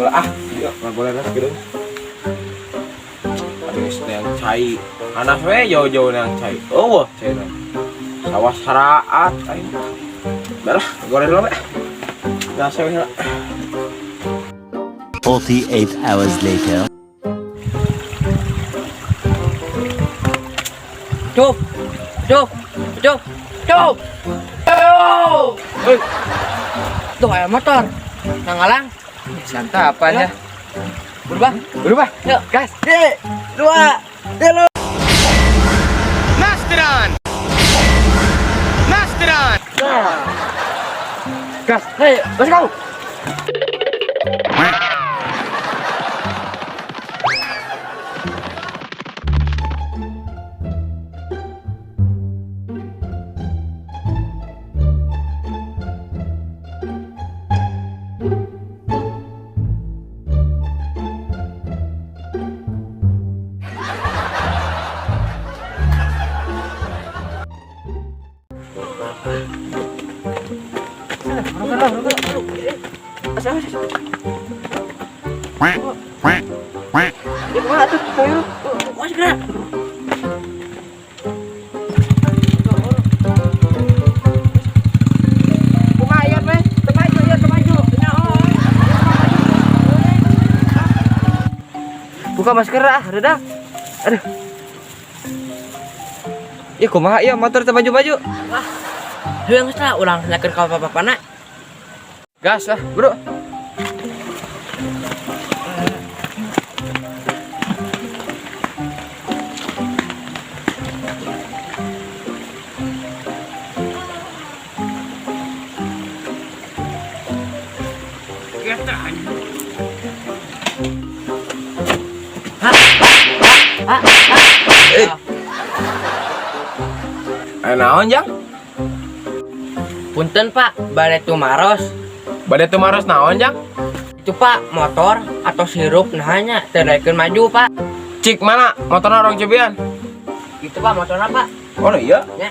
Heula ah, ieu ngagoler lah gitu. Aduh, geus yang cai. Anas we jauh-jauh yang cai. Eueuh, cai na. Sawah saraat aing. Udah lah, goler dulu we. Biasa we heula. 48 hours later. Cup, cup, cup, cup, cup. Hei, Tuh ada motor. Nangalang. Santapan ya. Berubah. Berubah. Yuk. Gas. 3, 2, 1. Mastodon! Mastodon! Gas. Hey, let's go. Ya kumaha tuh? Tuh, kumaha segera. Kumaha ieu meh? Teu maju ieu, teu maju. Buka masker ah, reda. Aduh. Ya kumaha ieu motor teu maju-maju. Heuh geus lah urang tanyakeun ka bapak-bapana. Gas ah, bro. Aya naon, Jang? Punten Pak, bade tumaros. Bade tumaros naon, Jang? Itu Pak, motor atau sirup nahanya teu daekeun maju Pak. Cik mana? Motorna orang cobian. Itu Pak motorna Pak. Oh iya. Ya.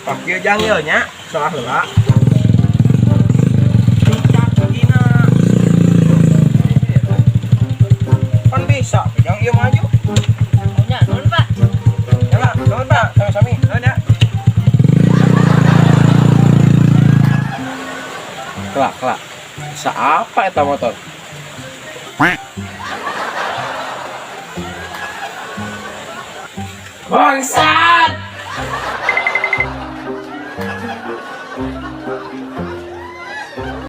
Pak ieu Jang ieu nya, salah heula. Cicak dina. Kan bisa, Jang ieu maju. Nya, nuhun Pak. Ya lah, nuhun Pak, sami-sami. Nuhun ya. Kelak, kelak. Bisa apa eta motor? Bangsa!